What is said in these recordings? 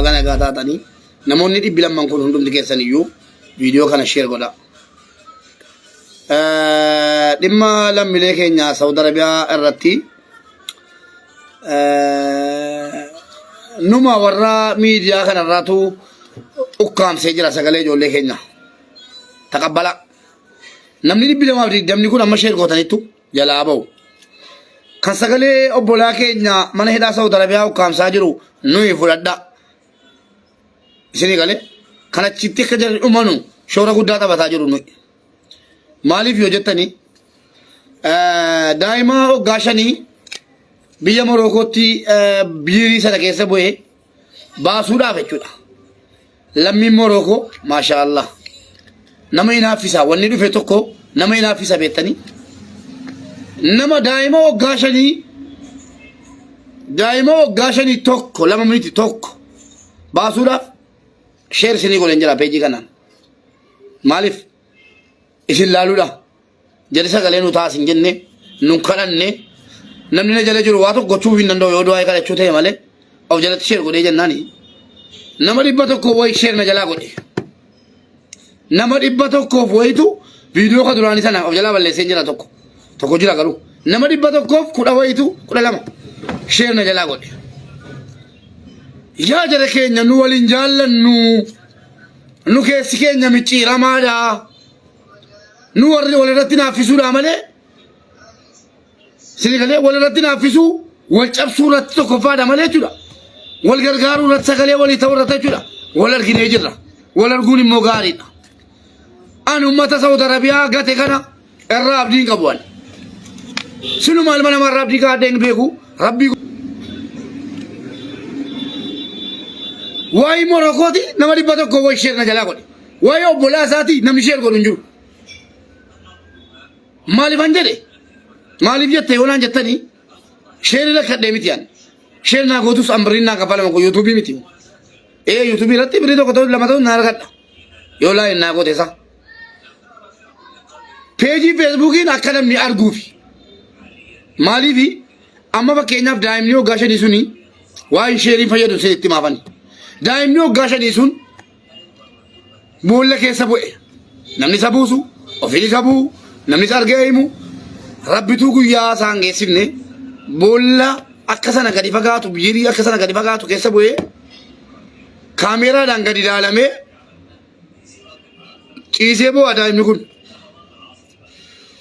Baga nagaa taatanii. Namoonni dhibbi lamman kun hundumti keessan iyyuu viidiyoo kana sheer godhaa. Dhimma lammiilee keenya Saawud Arabiyaa irratti numa warra miidiyaa kanarraatu ukkaamsee jira sagalee ijoollee keenya. Taqabbalaa. Namni 220 kun amma sheer gootanittu jalaa ba'u. Kan sagalee obbolaa keenya mana hidhaa Saawud Arabiyaa ukkaamsaa jiru nuyi fudhadhaa. Isinii galee kan achitti akka jarri dhumanu shoora guddaa taphataa jiru nuyi. Maaliif yoo jettanii daa'ima waggaa shanii biyya Morookootti biirii sana keessa bu'ee baasuudhaaf jechuudha. Lammiin Morookoo maashaa Allah nama hinaaffisa wanni dhufe tokko nama hinaaffisa beektanii nama daa'ima waggaa shanii daa'ima waggaa shanii tokko lama miti tokko baasuudhaaf sheer isinii godheen jira peejii kanaan. Maaliif isin laaluudha jedhe sagalee nu taas hin jenne nun kadhanne namni na jala jiru waa tokko gochuuf hin danda'u yoo du'aa kadhachuu ta'e malee of jalatti sheer godhee jennaani nama 100 wayi sheer na jalaa godhe nama 100f wayitu viidiyoo ka duraanii sana of jalaa balleessee jira tokko tokko jira garuu nama 110 wayitu 12 sheer na jalaa godhe. Yaa jara keenya nu waliin jaallannu nu keessi keenya micciiramaadha. Nu warri walirratti naaffisuudha malee isin galee walirratti naaffisuu wal cabsuu irratti tokkoffaadha malee jechuudha. Wal gargaaruu irratti sagalee walii ta'uu irratti jechuudha. Wal arginee jirra. Wal arguun immoo gaariidha. Ani uummata Saawud Arabiyaa gate kana irraa abdiin qabu ani. Sinuma ilma namaa irraa abdii kaa'adhee hin beeku. Rabbii waa'ee Morokooti nama 100 wayi sheer na jalaa godhe. Waa'ee obbolaa isaatii namni sheer godhu hin jiru. Maaliifan jedhe? Maaliif jette yoo naan jettanii sheerii rakkadhee miti ani. Sheer naa gootus an birriin naa kaffalama kun yuutuubii miti. Ee yuutuubii irratti birrii tokko ta'u lama ta'u naa argadha. Yoo laayin naa goote isaa. Peejii feesbuukiin akka namni arguufi. Maaliifi amma fakkeenyaaf daa'imni waggaa shanii suni waa'ee sheeriin fayyadu isin itti maafani. Daa'imni waggaa shanii sun boolla keessa bu'e. Namni isa buusu, ofiin isa bu'u, namni isa argee himu, rabbituu guyyaa isaan geessifne boolla akka sana gadi fagaatu, biirii akka sana gadi fagaatu keessa bu'ee kaameeraadhaan gadi ilaalamee ciisee bu'a daa'imni kun.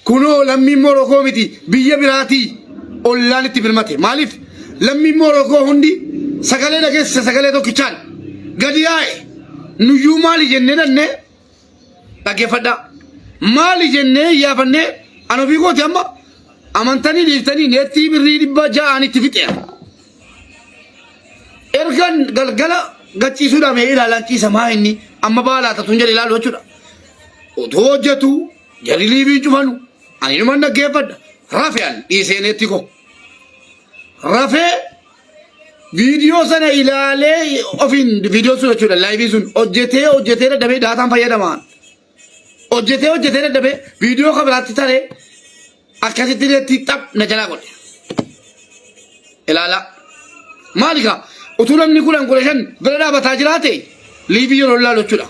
Kunoo lammiin Morokoo miti biyya biraatii ollaan itti birmate. Maaliif lammiin Morokoo hundi sagalee dhageessise sagalee tokkichaan gadi yaa'e. Nuyyuu maali jennee dhannee dhaggeeffadhaa. Maali jennee iyyaafannee an ofii kooti amma amantanii dhiiftanii neettii birrii 600n itti fixeera. Ergan galgala gachiisuudhaan mee ilaalaan ciisa maa inni amma baalaa tatuun jedhe ilaalu jechuudha. Utuu hojjetu jarri liiviin cufanu ani numan dhaggeeffadha. Rafe an dhiisee neetti koo. Rafee viidiyoo sana ilaalee ofiin viidiyoo sun jechuudha laayiviin sun hojjetee hojjetee dadhabee daataan fayyadamaan. Hojjetee hojjetee dadhabee viidiyoo kan biraatti taree akkasitti neetti xap na jalaa godhe. Ilaalaa. Maali kaa utuu namni 10 15 bira dhaabataa jiraate liivii yeroo ilaalu jechuudha.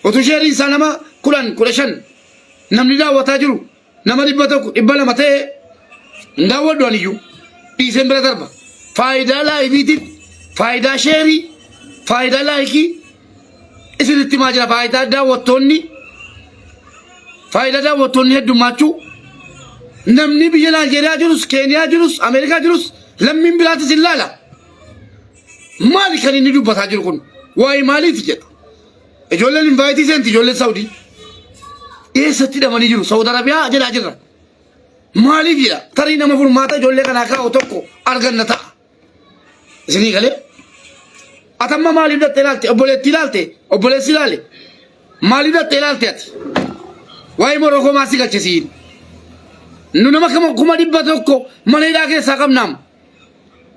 Utuu sheeriin isaa nama 10 15 namni daawwataa jiru nama 100 200 ta'e hin daawwadhu aniyyuu dhiiseen bira darba. Faayidaa laayiviitiif faayidaa sheerii faayidaa laayikii isinitti himaa jira faayidaa daawwattoonni faayidaa daawwattoonni heddummaachuu namni biyya Naajeeriyaa jirus Keeniyaa jirus Ameerikaa jirus lammiin biraatis hin laala. Maali kan inni dubbataa jiru kun waa'ee maaliiti jedha. Ijoolleen invaayitii seenti ijoolleen Saawudii. Eessatti hidhamanii jiru Saawud Arabiyaa jedhaa jirra. Maaliif jedha tarii nama furmaata ijoollee kanaa kaa'u tokko arganna ta'a. Isinii galee? Atamma maaliif dhattee ilaalte? Obboleettii ilaalte? Obboleessi ilaale? Maaliif dhattee ilaalte ati? Waa'ee Morookoo maal si galche siin? Nu nama 100,000 mana hidhaa keessaa qabnaam.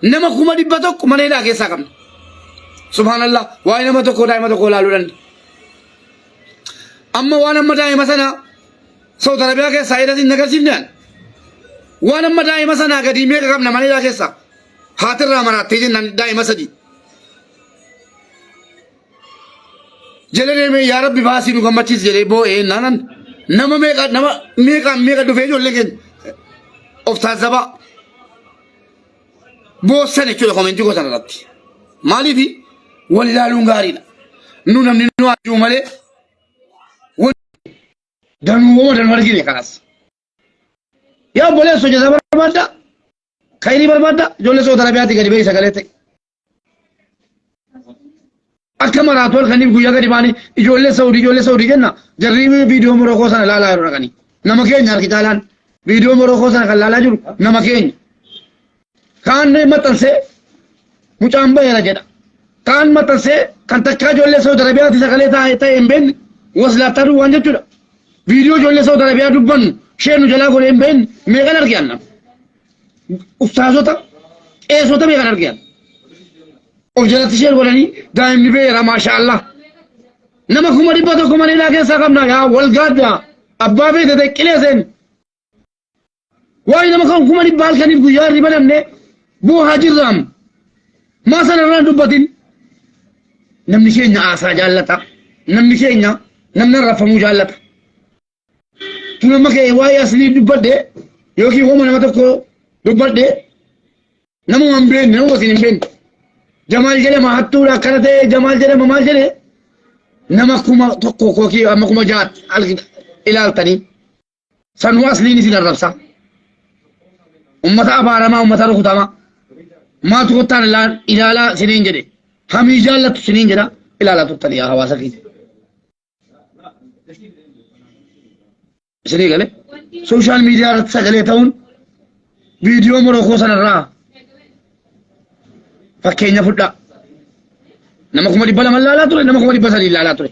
Nama 100,000 mana hidhaa keessaa qabna. Subhaanallah waa'ee nama tokko daa'ima tokko ilaaluu danda'a. Amma waan amma daa'ima sana Saudi Arabiyaa keessaa hidha sin agarsiifne ani. Waan amma daa'ima sanaa gadii meeqa qabna mana hidhaa keessaa? Haatirraa maraattee jennaan daa'ima sadii. Jala deemee yaa Rabbi baasii nu gammachiisi jedhee boo'ee naanan nama meeqa nama meeqaan meeqa dhufee ijoollee keenya of taazzabaa boossan jechuudha komentii gosa irratti. Maaliif wal ilaaluun gaariidha. Nu namni nu ajuu malee danuu wama danuu argine kanas. Yaa obboleessa hojjetaa barbaadda kayrii barbaadda ijoollee Saudi Arabiyaatti gadi ba'ii sagalee ta'e. Akka maraatu halkaniif guyyaa gadi baanii ijoollee Saudii ijoollee Saudii jenna jarri viidiyoo Morokoo sana ilaalaa yeroo dhaqanii. Nama keenya harki caalaan viidiyoo Morokoo sana kan ilaalaa jiru nama keenya. Kaan maxxansee mucaan baheera jedha. Kaan maxxansee kan takkaa ijoollee Saudi Arabiyaatti sagalee taa'e ta'e hin beekne waslaattaa duwwaan jechuudha. Viidiyoo ijoollee Saudi Arabiyaa dubbannu isheen nu jalaa godhee hin beekne meeqan arge anna. Ustaazota qeesota meeqan arge anna. Of jalatti isheen godhanii daa'imni beera maashaallah. Nama 100,000 mana hidhaa keessaa qabna yaa wal gaaddaa abbaa feete ta'e qilee seeni. Waa'ee nama kan 100,000 halkaniif guyyaa hirriba dhabne boohaa jirraam. Maa sana irraan dubbatin. Namni keenya haasaa jaallata. Namni keenya namni arrabfamuu jaallata. Tun amma kee waa'ee aslii dubbadhe yookiin hooma nama tokko dubbadhe nama waan beekne nama wasiin hin beekne. Jamaal jedhama hattuudha akkana ta'e Jamaal jedhama maal jedhe nama 1000 yookiin amma 6000 ilaaltanii. Sanuu asliin isin arrabsa. Ummata abaaramaa, ummata rukutamaa. Maaltu kottaan ilaalaa isiniin jedhe. Hamii jaallattu isiniin jedha. Ilaalaa turtanii yaa hawaasa keenya. Isinii galee. Sooshaal miidiyaa irratti sagalee ta'uun viidiyoo Morokoo sanarraa fakkeenya fudhaa. Nama 200,000 ilaalaa ture, nama 300,000 ilaalaa ture.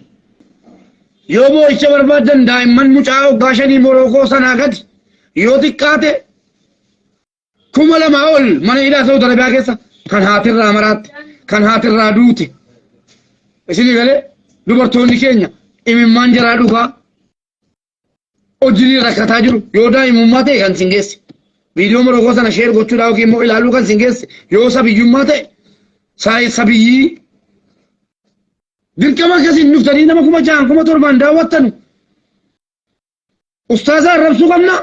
Yoo boo'icha barbaaddan daa'imman mucaa waggaa shanii Morookoo sanaa gadi yoo xiqqaate 2000 ol mana hidhaa Saudi Arabiyaa keessa kan haatirraa maraatte kan haatirraa duute isinii galee dubartoonni keenya imimmaan jaraa dhugaa hojii rakkataa jiru yoo daa'imummaa ta'e kan sin geesse viidiyoo Morookoo sana sheer gochuudhaa yookiin immoo ilaaluu kan sin geesse yoo sabiyyummaa ta'e sabiyyii Dirqama akkasiin dhuftanii nama 6000 7,000 daawwattanu. Ustaaza arrabsuu qabna.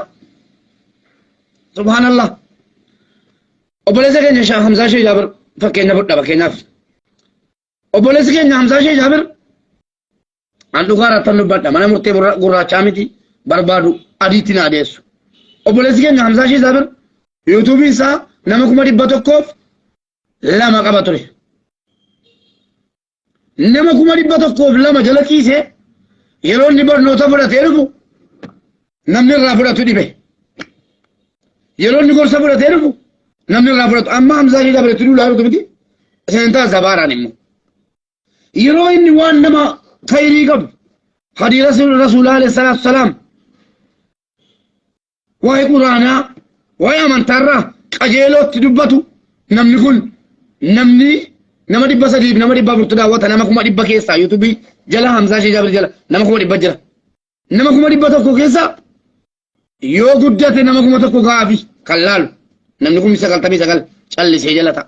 Subhaanallah. Obboleessa keenya Shah Hamzaa Shee Jaabir fakkeenya fudha fakkeenyaaf. Obboleessi keenya Hamzaa Shee Jaabir an dhugaa irratti dubbadha mana murtee gurraachaa miti barbaadu adiitti na adeessu. Obboleessi keenya Hamzaa Shee Jaabir yuutuubiin isaa nama 102,000 qaba ture. Nama 102,000 jala ciisee yeroo inni barnoota fudhatee dhufu namni irraa fudhatu dhibe. Yeroo inni gorsa fudhatee dhufu namni irraa fudhatu. Amma Hamzaa Shee Jaabiretti duulaa jirtu miti. Isin ta'a zabaaraan immoo. Yeroo inni waan nama khayrii qabu hadiira Rasuulaa alayhi salaatu salaam waa'ee quraanaa waa'ee amantaarraa qajeelootti dubbatu namni kun namni nama 300f nama 400tu daawwata nama 100,000 keessaa yuutuubii jala Hamzaa Shee Jaabir jala nama 100,000 jira. Nama 100,000 keessaa yoo guddate nama 1000 gaafi kan laalu namni 99,000 callisee jala ta'a.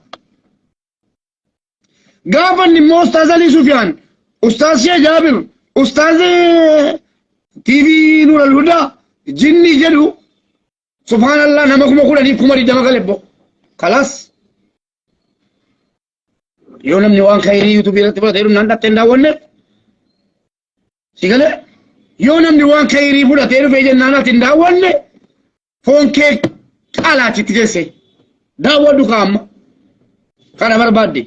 Gaafa inni immoo Ustaaz Alii Sufiyaan, Ustaaz Shee Jaabir, Ustaaz TV Nuur Al-Hudaa jinni jedhu subhaanallah nama 10,000f 20,000 gale bbo. Kalaas. Yoo namni waan khayrii yuutuubii irratti fudhatee dhumnaan dhattee hin daawwanneef si galee yoo namni waan khayrii fudhatee dhufee jennaan ati hin daawwanne foon kee qalaa achitti geesse daawwadhu kaa amma kana barbaadde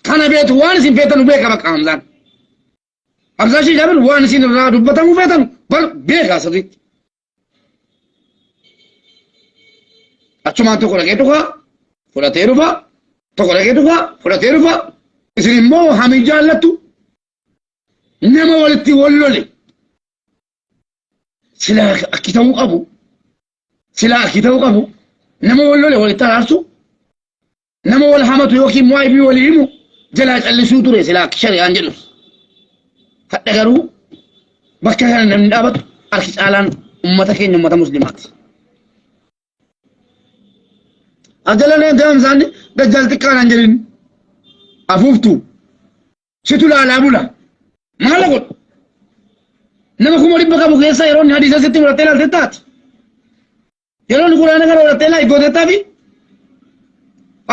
kana beetu waan isin feetanu beeka bakka Hamzaan Hamzaa Shee Jaabir waan isin irraa dubbatamu feetanu bar beeka sirriitti achumaan tokko dhaqee dhufa fudhatee dhufa tokko dhaqee dhufa fudhatee dhufa isin immoo hamii jaallattu nama walitti wal lole silaa akki ta'uu qabu silaa akki ta'uu qabu nama wal lole walitti araarsu nama wal hamatu yookiin immoo aybii walii himu jalaa callisuu ture silaa akki shari'aan jedhus hadha garuu bakka kana namni dhaabatu harki caalaan ummata keenya ummata muslimaati. Ajala deemte hamsaan dajjaal xiqqaadhaan jedhin afuuftu. Situ laalaa bula. Maal godhu? Nama 100,000 qabu keessa yeroo inni hadiisa sitti fudhattee ilaalte taati. Yeroo inni quraana kana fudhattee laayik gootee taafi.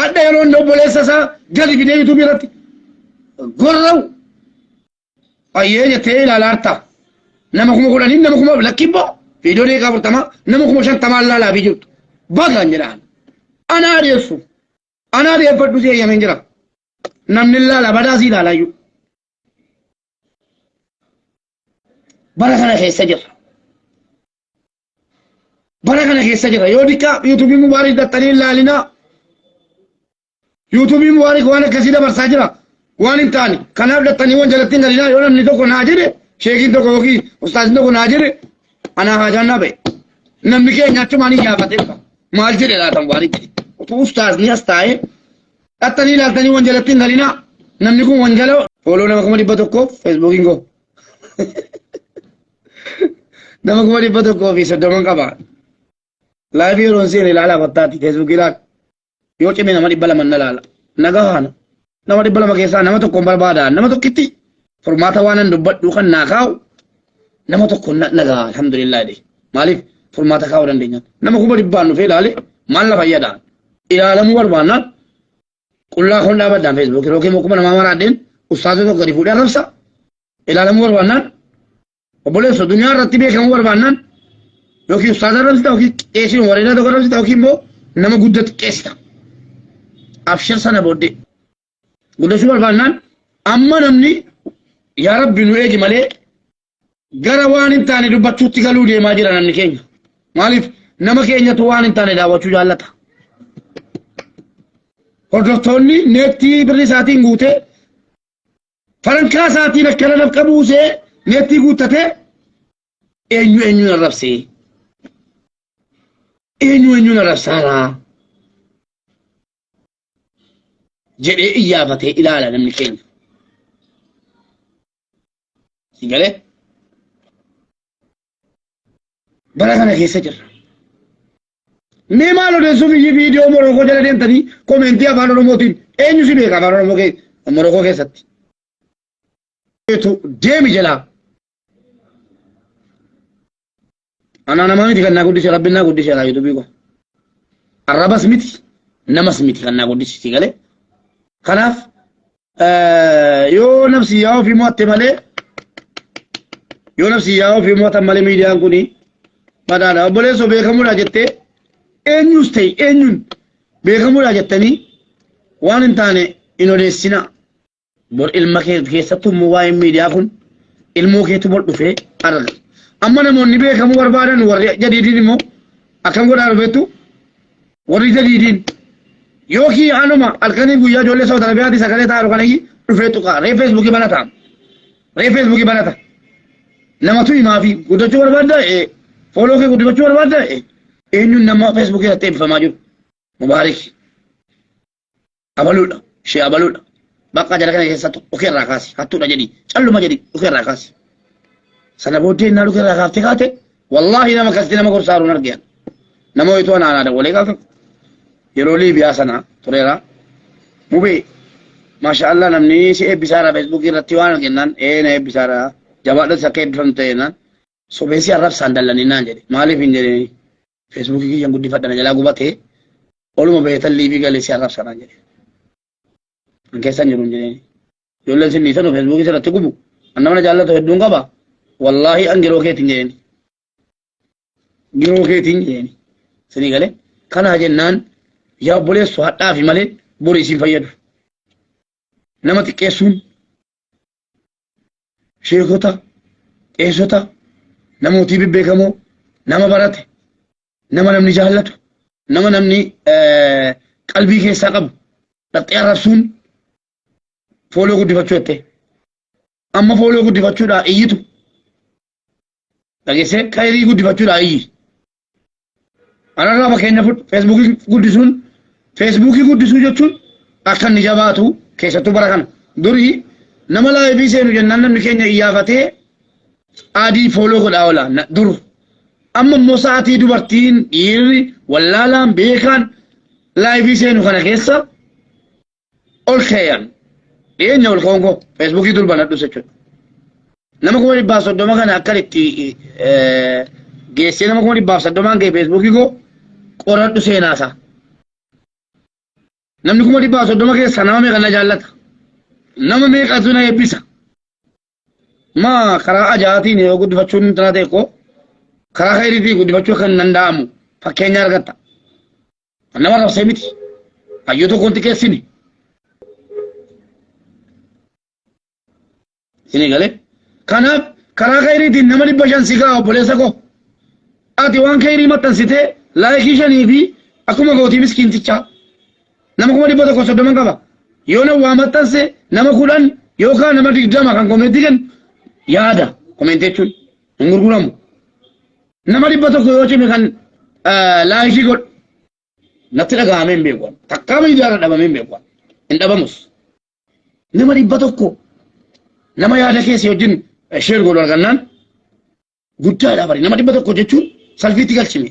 Adda yeroo inni obboleessa isaa gadi fidee yuutuubii irratti gorra'u. Ayyee jettee ilaalaa jirta. Nama 10,000 nama kuma lakkibboo viidiyoo daqiiqaa 40 nama 50,000 ilaalaa fi jirtu. Bagaan jedhaan. Anaa dhiyeessu. Anaa dhiyeeffadhu si eeyyameen jira. Namni ilaala badaa si ilaalaa iyyuu. Bara kana keessa jirra. Bara kana keessa jirra. Yoo diqqaa yuutuubii mubaarik dattanii ilaalinaa. Yuutuubii mubaarik waan akkasii dabarsaa jira. Waan hin taane. Kanaaf dattanii waan jalatti hin galinaa. Yoo namni tokko naa jedhe sheekiin tokko yookiin ustaaziin tokko naa jedhe anaa haajaan naa ba'e. Namni keenya achumaan hin yaafatee dhufa. Maal jedhe laata mubaarik jedhe. Utuu ustaazni as taa'ee dhattanii ilaaltanii waan jalatti hin galinaa. Namni kun wanjala fooloo nama 100,000 feesbuukiin koo. Nama 130,000 qaba. Laayivii yeroon seene ilaalaa kottaati feesbuukii ilaala. Yoo cime nama 200 na ilaala. Nagaa haana. Nama 200 keessaa nama tokkoon barbaada. Nama tokkitti furmaata waan an dubbadhu kan naa kaa'u nama tokko nagaa alhamdulillah jedhe. Maaliif furmaata kaa'uu dandeenya. Nama 100,000 dhufee ilaale maal na fayyada? Ilaalamuu barbaannaan qullaa koon dhaabadhaan feesbuukii yookiin immoo kuma namaa maraadheen ustaazota tokko gadi fuudhee arrabsa. Ilaalamuu barbaannaan obboleessa duniyaa irratti beekamuu barbaannaan yookiin ustaaza arrabsita yookiin qeesii wareedaa tokko arrabsita yookiin immoo nama guddaa xiqqeessita. Abshir sana booddee guddachuu barbaannaan amma namni yaa rabbi nu eegi malee gara waan hin taane dubbachuutti galuu deemaa jira namni keenya. Maaliif nama keenyatu waan hin taane daawwachuu jaallata. Hordoftoonni neettii birri isaatiin guutee farankaa isaatiin akkana nafqa buusee neettii guuttatee eenyu eenyuun arrabsee eenyu eenyuun arrabsaaraa jedhee iyyaafatee ilaala namni keenya. Si galee? Bara kana keessa jirra. Mee maal odeessuuf iyyuu viidiyoo Morookoo jala deemtanii komentii afaan Oromootiin eenyu si beeka afaan Oromoo Morookoo keessatti. Deemi jalaa. Anaa namaa miti kan naa guddise rabbiin naa guddise alaa yuutuubii koo. Arrabas miti namas miti kan naa guddise si galee. Kanaaf yoo nafsi yaa ofii mo'atte malee yoo nafsi yaa ofii mo'atan malee miidiyaan kuni badhaadha. Obboleessoo beekamuudha jettee eenyus ta'e eenyuun beekamuudha jettanii waan hin taane hin odeessinaa. Bor ilma kee keessattuu immoo waa'een miidiyaa kun ilmoo keetu bor dhufee arga. Amma namoonni beekamuu barbaadan warri jadiidiin immoo akkam godhaa dhufeettu warri jadiidiin yookiin anuma halkanii guyyaa ijoollee Saawud Arabiyaatti sagalee taa'u kana dhufee tuqa ree feesbuukii banata ree feesbuukii banata namatu himaa fi guddachuu barbaadda fooloo kee guddifachuu barbaadda eenyuun nama feesbuukii irratti eebbifamaa jiru mubaarik. Abaluudha. Ishee abaluudha. Bakka jara kana keessattu dhukee irraa kaasi. Hattuudha jedhi. Calluma jedhi dhukee irraa kaasi. Sana booddee innaa dhukee irraa kaaftee kaate wallaahi nama akkasitti nama gorsaa jiru hin argeen. Nama wayituu anaa anaa dawwalee gaafa yeroo Liibiyaa sana tureera. Mubee maasha Allah namni si eebbisaara feesbuukii irratti waan argennaan ee na eebbisaara jabaadhas akka eebbifamte jennaan sobee si arrabsaan dallaninaan jedhe maaliif hin jedheni feesbuukii kiyyan guddifadha na jalaa gubatee oluma beetan liivii galee si arrabsa naan jedhe. An keessan jiru hin jedheeni. Ijoolleen sin dhiisanu feesbuukii sirratti gubu. An nama na jaallatu hedduun qaba. Wallaahi an giroo keetiin jedheeni. Giroo keetiin jedheeni. Sinii galee. Kanaa jennaan yaa obboleessu hadhaa fi malee boru isin fayyadu. Nama xiqqeessuun sheekota, qeesota, namootii bebbeekamoo, nama barate, nama namni jaallatu, nama namni qalbii keessaa qabu dhaqxee arrabsuun fooloo guddifachuu jettee. Amma fooloo guddifachuudhaa iyyitu. Dhageessee kayrii guddifachuudhaa iyyi. Anarraa fakkeenya fudhu feesbuukii guddisuun feesbuukii guddisuu jechuun akka inni jabaatu keessattuu bara kana durii nama laayivii seenu jennaan namni keenya iyyaafatee adii fooloo godhaa oola dur amma immoo sa'aatii dubartiin dhiirri wallaalaan beekaan laayivii seenu kana keessa ol keeyan. Dhiyeenya ol ka'uun koo feesbuukii dur banadhus jechuudha. Nama 130,000 kana akkan itti geessee nama 130,000 ga'e feesbuukii koo qoradhu seenaasaa. Namni 130,000 keessaa nama meeqa na jaallata? Nama meeqatu na eebbisa? Maa karaa ajaatiin yoo guddifachuun tana ta'e koo karaa khayriitiin guddifachuu kan danda'amu fakkeenya argatta. Nama rabsee miti. Hayyuu tokkoon xiqqeessini. Isinii galee. Kanaaf karaa khayriitiin nama 500 si ga'a obboleessa koo. Ati waan khayrii maxxansitee laayikii shanii fi akkuma gootii miskiintichaa. Nama 130,000 qaba. Yoo nama waa maxxanse nama 10 yookaan nama 20 kan komentii kennu yaada. Komentii jechuun hin gurguramu. Nama 100 yoo cime kan laayikii godhu. Natti dhaga'amee hin beeku. Takkaa miidiyaa irra dhabamee hin beeku. Hin dhabamus. Nama 100 nama yaada keessa wajjin sheer godhu argannaan guddaadha bari. Nama 100 jechuun salfiitti galchime.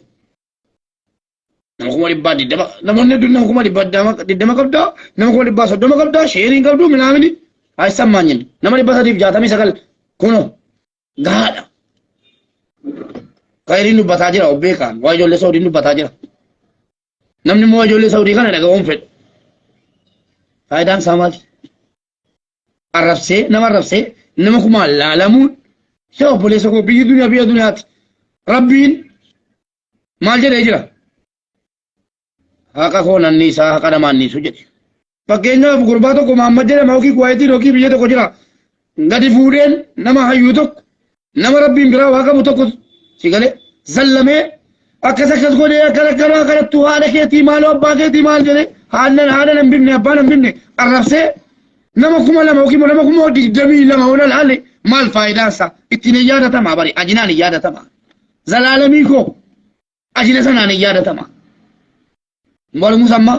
Nama 20,020 namoonni hedduun nama 20,020 qabdaa nama 130,000 qabdaa sheerii hin qabdu minaamini haayissan nama 369 kunoo gahaadha. Khayriin dubbataa jira of beekaan waa ijoollee Saawudiin dubbataa jira. Namni immoo ijoollee Saawudii kana dhaga'uun fedhu. Faayidaan isaa maali? Arrabsee nama arrabsee nama kumaan laalamuun yaa obboleessa koo biyyi duniyaa biyya duniyaati. Rabbiin maal jedhee jira? Haqa koo nanni isaa haqa namaa anniisu jedhe. Fakkeenyaaf gurbaa tokko Muhammad jedhama yookiin Kuwaayitiin yookiin biyya tokko jira. Gadi fuudheen nama hayyuu tokko nama rabbiin biraa waa qabu tokko si galee zallamee akkas akkas godhee akkana akkana akkanattu haadha keetii maaloo abbaa keetii maal jedhee haadha haadha nan bifne abbaa nan bifne arrabsee nama 2000 yookiin nama 22,000 ol alaale maal faayidaan isaa ittiin hin yaadatama bari ajinaan hin yaadatama zalaalamii koo ajina sanaan hin yaadatama. Mormus amma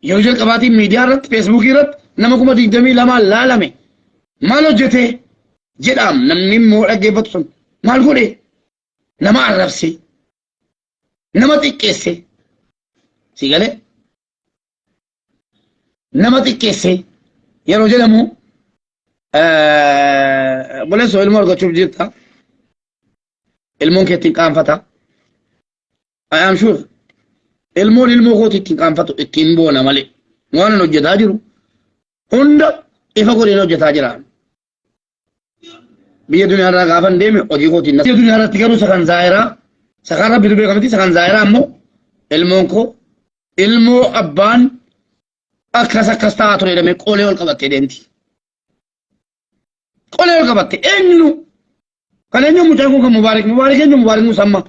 yeroo jalqabaatiin miidiyaa irratti feesbuukii irratti nama 22,000 laalame maal hojjete jedhaam namni immoo dhaggeeffatu sun maal godhe nama arrabse nama xiqqeesse si galee nama xiqqeesse yeroo jedhamu obboleessoo ilmoo argachuuf jirta ilmoon kee ittiin qaanfata I am sure ilmoon ilmoo kooti ittiin qaanfatu ittiin boona malee waan an hojjetaa jiru hunda ifa godheen hojjetaa jira. Biyya duniyaa irraa gaafan deeme hojii kootiin biyya duniyaa irratti garuu sakan zaayiraa sakan rabbitu beekamti sakan zaayiraa ammoo ilmoon koo ilmoo abbaan akkas akkas ta'aa ture jedhamee qolee ol qabattee deemti. Qolee ol qabatte eenyunu kan eenyu mucaan kun kan mubaarik mubaarik eenyu mubaarik musamma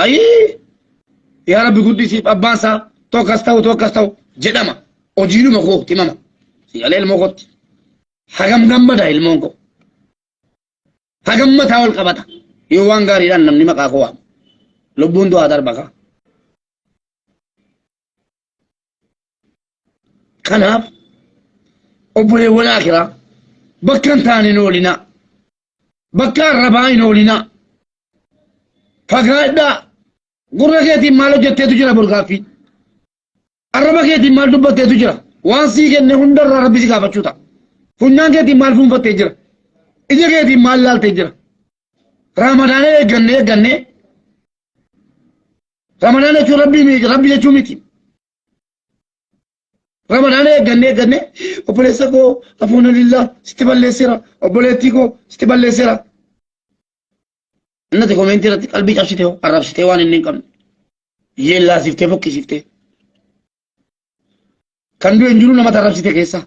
ayii yaa rabbi guddisiif abbaan isaa tokkas ta'u tokkas ta'u jedhama hojiinuma koo himama sigalee ilmoo kootti hagam gammada ilmoon koo hagam mataa ol qabata yoo waan gaariidhaan namni maqaa koo waamu lubbuun du'aa darba kaa Kanaaf obboleewwan akiraa bakka hin taane hin oolinaa. Bakka arrabaa hin oolinaa. Fagaadhaa. Gurra keetiin maal hojjetteetu jira borgaaffii. Arraba keetiin maal dubbatteetu jira. Waan sii kenne hundarraa rabbi si gaafachuu ta'a. Funyaan keetiin maal fuunfattee jira. Ija keetiin maal laaltee jira. Raamadaana eeggannee eeggannee. Ramadaana jechuun rabbii rabbi jechuu miti. Ramadaana eeggannee eeggannee obboleessa koo afuuna lillaa sitti balleesseera obboleettii koo sitti balleesseera. Innati komeentii irratti qalbii cabsitee hoo arrabsitee waan inni hin qabne. Yeellaasiftee fokkisiftee. Kan du'e hin jiru nama arrabsite keessaa.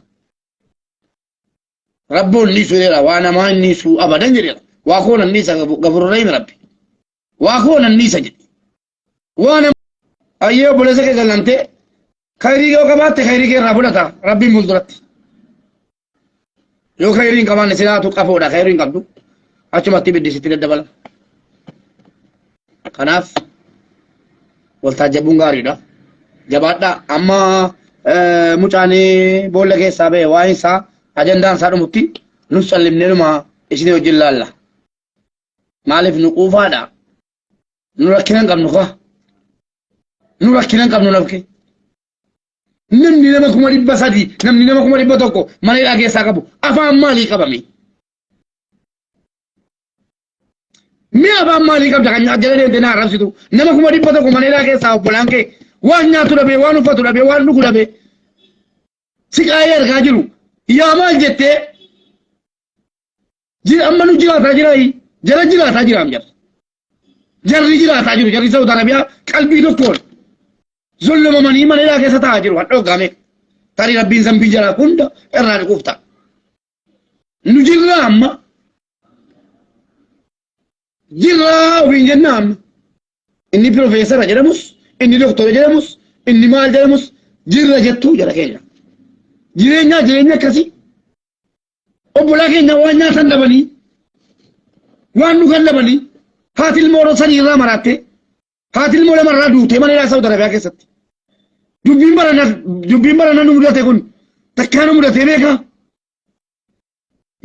Rabboon ni jedheera waa namaa inni su abadan jedheera. Waa koo nan dhiisa gafururra himi rabbi. Waa koo nan dhiisa jedhe. Waa nama ayyee obboleessa kee zallamtee khayrii yoo qabaatte khayrii kee irraa fudhata rabbiin fuulduratti. Yoo khayrii hin qabaanne silaatu qafoodha khayrii hin qabdu achumatti ibiddi sitti daddabala. Kanaaf waltaajjabuun gaariidha. Jabaadhaa amma mucaan boolla keessaa ba'e waa'een isaa ajandaan isaa dhumutti nus callimnee numa isinii wajjin laalla. Maaliif nu quufaadha? Nu rakkina hin qabnu kaa. Nu rakkina hin qabnu nafke. Namni nama 300,000, namni nama 100,000 mana hidhaa keessaa qabu afaan maalii qabame? Mi'a afaan maalii qabda kan jala deemte na arrabsitu? Nama 100,000 mana hidhaa keessaa obbolaan kee waan nyaatu dhabee, waan uffatu dhabee, waan dhugu dhabee siqaayee argaa jiru. Yaa maal jettee amma nu jiraataa jiraa jara jiraataa jiraam jarri. Jarri jiraataa jiru jarri Saudi Arabiyaa qalbii tokkoon zulmamanii mana hidhaa keessa taa'aa jiru hadha hoggaame. Tarii rabbiin zambii jaraa hunda irraa dhiquuf ta'a. Nu jirraa amma jirraa ofiin jennaa amma. Inni piroofeesara jedhamus inni doktora jedhamus inni maal jedhamus jirra jettuu jara keenya. Jireenyaa jireenya akkasii. Obbolaa keenya waan nyaatan dhabanii, waan dhugan dhabanii, haati ilmoo sadii irraa maraattee, haati ilmoo lama irraa duutee mana hidhaa Saudi Arabiyaa keessatti. Dubbiin barana dubbiin barana nu mudate kun takkaa nu mudatee beekaa?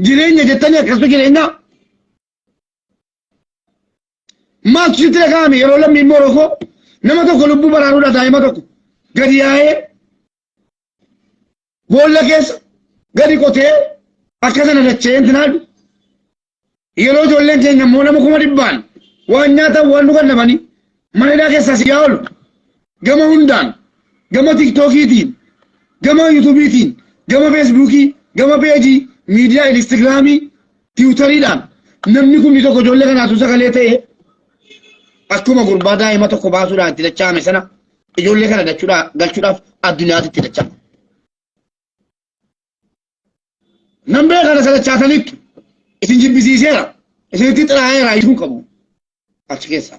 Jireenya jettanii akkasuma jireenya maaltu sitti dhaga'ame yeroo lammiin Morokoo nama tokko lubbuu baraaruudha daa'ima tokko gadi yaa'ee boolla keessa gadi qotee akka sana dachee intinaadhu. Yeroo ijoolleen keenya immoo nama 100,000 waan nyaatan waan dhugan dhabanii mana hidhaa keessaa si oolu gama hundaan gama tiktookiitiin gama yuutuubiitiin gama feesbuukii gama peejii miidiyaa inistigraamii tiwutariidhaan namni kumni tokko ijoollee kanaatu sagalee ta'e akkuma gurbaa daa'ima tokko baasuudhaan itti dacha'ame sana ijoollee kana galchuudhaaf addunyaatti itti dacha'ama. Nan beeka kana sadachaataniittu isin jibbisiiseera isinitti xiraa'eera iyyuu qabu achi keessa.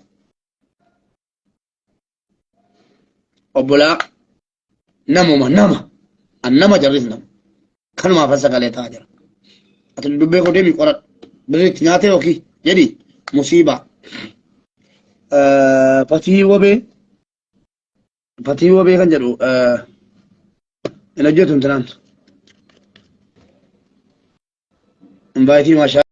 Obbolaa namuma nama an nama jarris nama kanumaaf sagalee ta'aa jira. Ati dubbee koo deemi qoradhu birriitti nyaatee yookiin jedhi musiibaa. Fatii wobee Fatii wobee kan jedhu hin hojjetu intinaan. Invaayitii maashaa.